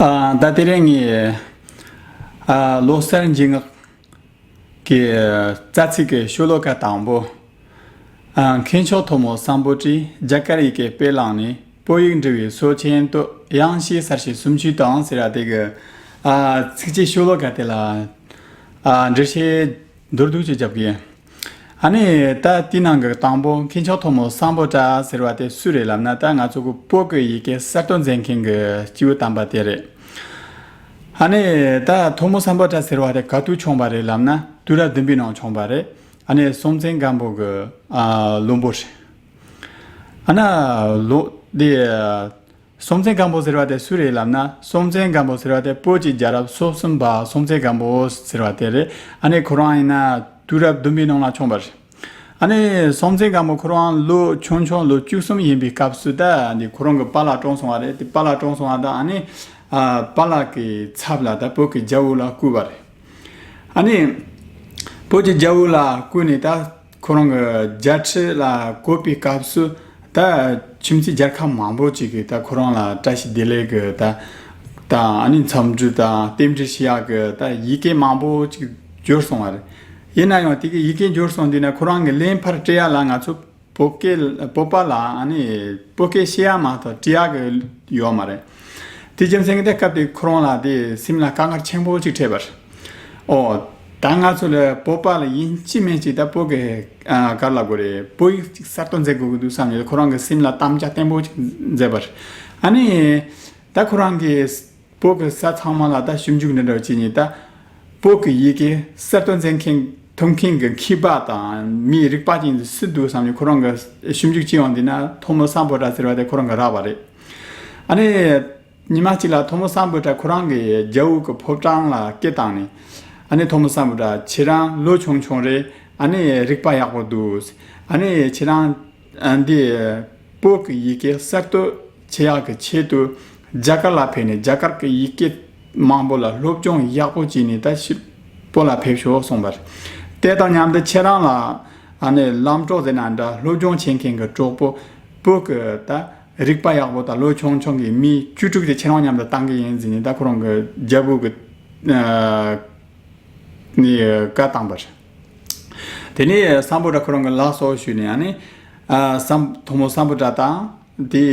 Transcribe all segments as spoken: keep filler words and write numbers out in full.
ཨ། ད་དེ་རིང་ངས་ཨ་ལོ་གསར་འཇུག་སྔགས་ཀྱི་རྩ་ཚིག་གི་ཤོ་ལོ་ཀ་དང་པོ། ཨ། མཁས་མཆོག་ཐོན་མི་སམ་བྷོ་ཊས་རྒྱ་གར་ཡི་གེ་དཔེ་བླངས་ནས་བོད་ཡིག་འབྲི་བའི་སྲོལ་ཆེན་བཏོད། དབྱངས་བཞིའི་གསལ་བྱེད་སུམ་ཅུ་དང་ཟེར་བ་དེ་གི་ཨ་ཚིགས་བཅད་ཤོ་ལོ་ཀ་དེ་ལ་ཨ་འགྲེལ་བཤད་མདོར་བསྡུས་ཅིག་རྒྱབ་གི་ཡིན། ཨ་ནི་ད་དེའི་ནང་གི་དང་པོ་མཁས་མཆོག་ཐོན་མི་སམ་བྷོ་ཊ་ཟེར་བ་དེ་སུ་རེད་ལབ་ན། ད་ང་ཚོ་གི་བོད་ཀྱི་ཡི་གེ་གསར་གཏོད་མཛད་མཁན་གྱི་སྐྱེས་བུ་དམ་པ་དེ་རེད། ཨ་ནི་ད་ཐོན་མི་སམ་བྷོ་ཊ་ཟེར་བ་དེ་ག་དུས་བྱུང་བ་རེད་ལབ་ན། དུས་རབས་བདུན་པའི་ནང་བྱུང་བ་རེད། ཨ་ནི་སྲོང་བཙན་སྒམ་པོ་གི་ཨ་བློན་པོ་རེད། ཨ་ན་ལོ་དེ། སྲོང་བཙན་སྒམ་པོ་ཟེར་བ་དེ་སུ་རེད་ལབ་ན། སྲོང་བཙན་སྒམ་པོ་ཟེར་བ་དེ་བོད་ཀྱི་རྒྱལ་རབས་སོ་གསུམ་པ་སྲོང་བཙན་སྒམ་པོ་ཟེར་བ་དེ་རེད། ཨ་ནི་ཁོ་རང་ཡིན་ན་དུས་རབས་བདུན་པའི་ནང་ལ་བྱུང་བ་རེད། ཨ་ནི་སྲོང་བཙན་སྒམ་པོ་ཁོ་རང་ལོ་ཆུང་ཆུང་ལོ་བཅུ་གསུམ་ཡིན་པའི་སྐབས་སུ་ད་འདི་ཁོ་རང་གི་པཱ་ལགས་གྲོངས་སོང་བ་རེད། དེ་པཱ་ལགས་གྲོངས་སོང་བ་དང་། ཨ་ནི་ཨ་པཱ་ལགས་ཀྱི་ཚབ་ལ་ད་བོད་ཀྱི་རྒྱལ་པོ་ལ་བསྐོས་པ་རེད། ཨ་ནི་བོད་ཀྱི་རྒྱལ་པོ་ལ་བསྐོས་ནས་ད་ཁོ་རང་གི་རྒྱལ་ཁྲི་ལ་བསྐོས་པའི་སྐབས་སུ་ད་ཁྱིམ་མཚེས་རྒྱལ་ཁབ་མང་པོ་ཅིག་གིས་ད་ཁོ་རང་ལ་བཀྲ་ཤིས་བདེ་ལེགས་ཀྱི་ད་ད་ཨ་ནི་འཚམས་འདྲི་དང་རྟེན་འབྲེལ་ཞུ་ཡག་གི་ད་ཡི་གེ་མང་པོ་ཅིག་འབྱོར་སོང་བ་རེད། ཡིན་ན་ཡང་དེ་གི་ཡི་གེ་འབྱོར་སོང་དུས་ན་ཁོ་རང་གི་ལན་ཕར་སྤྲད་ཡག་ལ་ང་ཚོ་བོད་སྐད་བོད་པ་ལ་ཨ་ནི་བོད་སྐད་ཤེས་ཡ་མ་གཏོགས་འབྲི་ཡ་གི་ཡོད་མ་རེད། དེ་རྒྱུ་མཚན་གྱིས་དེ་སྐབས་དེ་ཁོ་རང་ལ་དེ་སེམས་ལ་དཀའ་ངལ་ཆེན་པོ་ཅིག་འཕྲད་པ་རེད། ཨོ། ད་ང་ཚོ་ལ་བོད་པ་ལ་ཡིན་གཅིག་མིན་གཅིག་ད་བོད་ཀྱི་ཨ་ག་རེ་ལབ་དགོས་རེད། བོད་ཡིག་ཅིག་གསར་གཏོད་མཛད་དགོས་ཀྱི་འདུག་བསམ་ནས་ཁོ་རང་གི་སེམས་ལ་དམ་བཅའ་བརྟན་པོ་ཅིག་མཛད་པ་རེད། ཨ་ནི་ད་ཁོ་རང་གིས་བོད་ཀྱི་ས་ཚང་མ་ལ་ད་ཞིབ་འཇུག་འདི་འདྲ་བྱས་ནས་ད་བོད་ཀྱི་ཡི་གེ་གསར་གཏོད་མཛད་མཁན་ཐུབ་མཁན་གྱི་མཁས་པ་དང་མིའི་རིག་པ་ཅན་སུ་འདུག་བསམ་ནས་ཁོ་རང་གིས་ཞིབ་འཇུག་བྱས་ཡོང་དུས་ན་ཐོན་མི་སམ་བྷོ་ཊ་ཟེར་བ་དེ་ཁོ་རང་གིས་རག་པ་རེད། ཨ་ནི་ཉི་མ་གཅིག་ལ་ཐོན་མི་སམ་བྷོ་ཊ་ཁོ་རང་གིས་རྒྱལ་པོ་གི་ཕོ་བྲང་ལ་སྐད་བཏང་ནས། ཨ་ནི་ཐོན་མི་སམ་བྷོ་ཊ་ཁྱེད་རང་ལོ་ཆུང་ཆུང་རེད། ཨ་ནི་རིག་པ་ཡག་པོ་འདུག་ཨ་ནི་ཁྱེད་རང་ཨ་འདི་བོད་ཀྱི་ཡི་གེ་གསར་གཏོད་བྱེད་ཡག་གི་ཆེད་དུ་རྒྱ་གར་ལ་ཕེབས་ནས་རྒྱ་གར་གྱི་ཡི་གེ་མང་པོ་ལ་སློབ་སྦྱོང་ཡག་པོ་བྱས་ནས་ད་ཕྱིར་བོད་ལ་ཕེབས་ཤོག་གསུངས་པ་རེད། དེ་དང་མཉམ་དུ་ཁྱེད་རང་ལ་ཨ་ནི་ལམ་གྲོགས་ཟེར་ན་འདྲ་སློབ་སྦྱོང་བྱེད་མཁན་གྱི་གྲོགས་པོ་བོད་ཀྱི་ད་རིག་པ་ཡག་པོ་དང་ལོ་ཆུང་ཆུང་གི་མི་བཅུ་དྲུག་དེ་ཁྱེད་རང་མཉམ་དུ་བཏང་གི་ཡིན་ཟེར་ནས་ད་ཁོ་རང་གི་རྒྱལ་པོ་གི་ཨ་ནི་བཀའ་བཏང་པ་རེད། དེ་ནས་སམ་བྷོ་ཊ་ཁོ་རང་གི་ལགས་སོ་ཞུས་ནས། ཨ་ནི་ཨ་སམ་ཐོན་མི་སམ་བྷོ་ཊ་དང་དེ་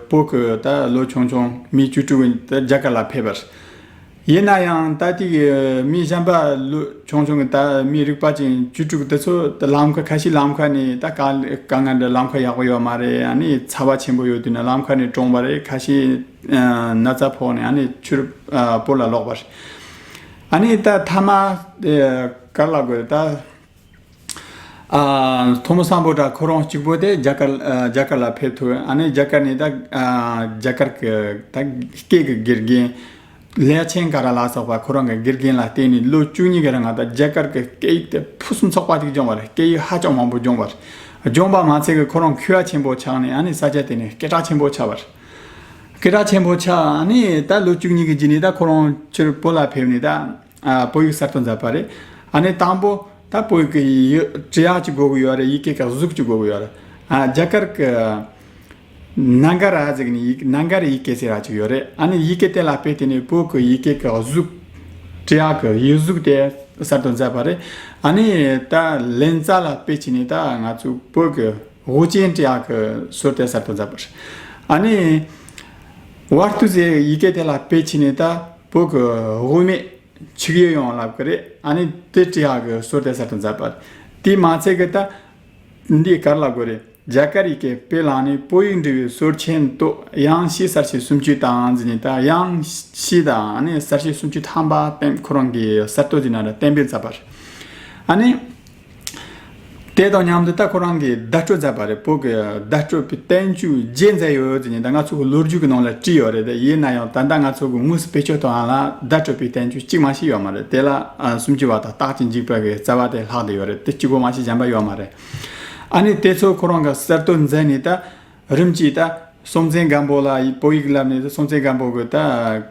བོད་ཀྱི་ད་ལོ་ཆུང་ཆུང་མི་བཅུ་དྲུག་ད་རྒྱ་གར་ལ་ཕེབས་པ་རེད། ཡིན་ན་ཡང་ད་དེ་གི་མི་གཞན་པ་ལོ་ཆུང་ཆུང་གི་ད་མི་རིག་པ་ཅན་བཅུ་དྲུག་དེ་ཚོ་ད་ལམ་ཁ་ཁ་ཤས་ལམ་ཁ་ནས་ད་དཀའ་དཀའ་ངལ་འདྲ་ལམ་ཁ་ཡག་པོ་ཡོད་མ་རེད། ཨ་ནི་ཚ་བ་ཆེན་པོ་ཡོད་དུས་ན་ལམ་ཁ་ནས་གྲོངས་པ་རེད། ཁ་ཤས་ཨ་ན་ཚ་ཕོག་ནས་ཨ་ནི་ཕྱིར་ཨ་བོད་ལ་ལོག་པ་རེད། ཨ་ནི་ད་མཐའ་མ་ཨ་ག་རེ་ལབ་དགོས་རེད། ད་ཨ་ཐོན་མི་སམ་བྷོ་ཊ་ཁོ་རང་གཅིག་པོ་དེ་རྒྱ་གར་ཨ་རྒྱ་གར་ལ་ཕེབས་ཐུབ། ཨ་ནི་རྒྱ་གར་ནས་ད་ཨ་རྒྱ་གར་གྱི་ད་སྐད་ཀྱི་དགེ་རྒན་ལེ་ཆན་ཀ་ར་ལ་སོགས་པ་ཁོ་རང་གི་དགེ་རྒན་ལ་བརྟེན་ནས་ལོ་བཅུ་གཉིས་ཀྱི་རིང་ང་ད་རྒྱ་གར་གྱི་སྐད་ཡིག་དེ་ཕུན་སུམ་ཚོགས་པ་ཅིག་སྦྱོང་བ་རེད། སྐད་ཡིག་ཧ་ཅང་མང་པོ་སྦྱོང་བ་རེད། སྦྱོང་བ་མ་ཚད་ཀྱི་ཁོ་རང་མཁས་པ་ཆེན་པོ་ཆགས་ནས་ཨ་ནི་ས་ཆ་དེ་ནས་སྐད་གྲགས་ཆེན་པོ་ཆགས་པ་རེད། སྐད་གྲགས་ཆེན་པོ་ཆགས། ཨ་ནི་ད་ལོ་བཅུ་གཉིས་ཀྱི་རྗེས་ནས་ད་ཁོ་རང་ཕྱིར་བོད་ལ་ཕེབས་ནས་ད་ཨ་བོད་ཡིག་གསར་གཏོད་མཛད་པ་རེད། ཨ་ནི་དང་པོ་ད་བོད་ཡིག་གི་ཡི་འབྲི་ཡག་ཅིག་དགོས་ཀྱི་ཡོད་རེད། ཡི་གེ་གི་གཟུགས་ཅིག་དགོས་ཀྱི་ཡོད་རེད། ཨ་རྒྱ་གར་གྱི་ནཱ་ག་ར་ཟེར་ནས་ཡིག་ནཱ་ག་ར་ཡི་གེ་ཟེར་བ་ཅིག་ཡོད་རེད། ཨ་ནི་ཡི་གེ་དེ་ལ་དཔེ་དེ་ནས་བོད་ཀྱི་ཡི་གེ་གི་གཟུགས་འབྲི་ཡག་གི་ཡིག་གཟུགས་དེ་གསར་གཏོད་མཛད་པ་རེད། ཨ་ནི་ད་ལན་ཙ་ལ་དཔེ་བྱས་ནས་ད་ང་ཚོ་བོད་ཀྱི་དབུ་ཅན་འབྲི་ཡག་གི་སྲོལ་དེ་གསར་གཏོད་མཛད་པ་རེད། ཨ་ནི་ཝར་ཏུ་ཟེར་ཡི་གེ་དེ་ལ་དཔེ་བྱས་ནས་ད་བོད་ཀྱི་དབུ་མེད་ཆིག་ཡོད་ཡོང་ལབ་ཀྱི་རེད། ཨ་ནི་དེ་འབྲི་ཡག་གི་སྲོལ་དེ་གསར་དུ་མཛད་པ་རེད། དེ་མ་ཚད་ཀྱི་ད་འདི་ག་རེ་ལབ་དགོས་རེད། རྒྱ་གར་ཡི་གེ་དཔེ་བླངས་ནས་བོད་ཡིག་འབྲི་བའི་སྲོལ་ཆེན་བཏོད། དབྱངས་བཞིའི་གསལ་བྱེད་སུམ་ཅུ་དང་ཟེར་ནས་ད་དབྱངས་བཞི་དང་ཨ་ནི་གསལ་བྱེད་སུམ་ཅུ་ཐམ་པ་གཏན་ཁོ་རང་གིས་གསར་གཏོད་ཀྱི་ནང་ལ་གཏན་འབེབས་མཛད་པ་རེད། ཨ་ནི། དེ་དང་མཉམ་དུ་ད་ཁོ་རང་གིས་བརྡ་སྤྲོད་མཛད་པ་རེད། བོད་ཀྱི་བརྡ་སྤྲོད་པའི་བསྟན་བཅོས་བརྒྱད་མཛད་ཡོད་ཟེར་ནས་ད་ང་ཚོ་གི་ལོ་རྒྱུས་ཀྱི་ནང་ལ་བྲིས་ཡོད་རེད། དེ་ཡིན་ན་ཡང་ད་ལྟ་ང་ཚོ་གི་དངོས་སུ་བེད་སྤྱོད་གཏོང་ཡ་ལ་བརྡ་སྤྲོད་པའི་བསྟན་བཅོས་གཅིག་མ་ཞིག་ཡོད་མ་རེད། དེ་ལ་ཨ་སུམ་ཅུ་པ་དང་རྟགས་ཀྱི་འཇུག་པ་གི་རྩ་བ་དེ་ལྷག་བསྡད་ཡོད་རེད། དེ་གཅིག་པོ་མ་ཞིག་གཞན་པ་ཡོད་མ་རེད། ཨ་ནི་དེ་ཚོ་ཁོ་རང་གིས་གསར་གཏོད་མཛད་ནས་ད། རིམ་གྱིས་ད་སྲོང་བཙན་སྒམ་པོ་ལ་བོད་ཡིག་བསླབས་ནས། སྲོང་བཙན་སྒམ་པོ་གི་ད་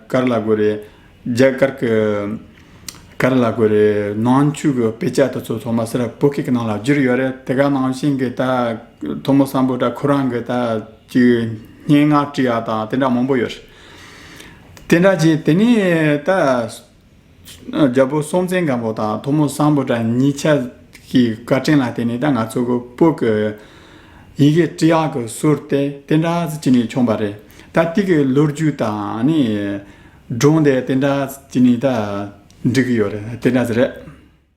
ག་རེ་ལབ་དགོས་རེད། རྒྱ་གར་གི་ག་རེ་ལབ་དགོས་རེད། ནང་ཆོས་ཀྱི་དཔེ་ཆ་དེ་ཚོ་ཚང་མ་ཟུར་བོད་སྐད་ཀྱི་ནང་ལ་བསྒྱུར་ཡོད་རེད། དེ་ག་ནང་བཞིན་གྱི་ད་ཐོན་མི་སམ་བྷོ་ཊ་ཁོ་རང་གི་ད་ཅིག་སྙན་ངག་བྲིས་ཡ་དང་དེ་འདྲ་མང་པོ་ཡོད་རེད། དེ་འདྲ་བྱས། དེ་ནས་ད་རྒྱལ་པོ་སྲོང་བཙན་སྒམ་པོ་དང་ཐོན་མི་སམ་བྷོ་ཊ་གཉིས་ཆ་གི་བཀའ་དྲིན་ལ་བརྟེན་ནས། ད་ང་ཚོ་གི་བོད་ཀྱི་ཡི་གེ་འབྲི་ཡག་གི་སྲོལ་དེ་དེ་འདྲ་ཟིག་བྱས་ནས་བྱུང་བ་རེད། ད་དེ་གི་ལོ་རྒྱུས་དང་ནི་སྒྲུང་དེ་དེ་འདྲ་བྱས་ནས་ད་འབྲི་གི་ཡོད་རེད། དེ་འདྲ་ཟིག་རེད།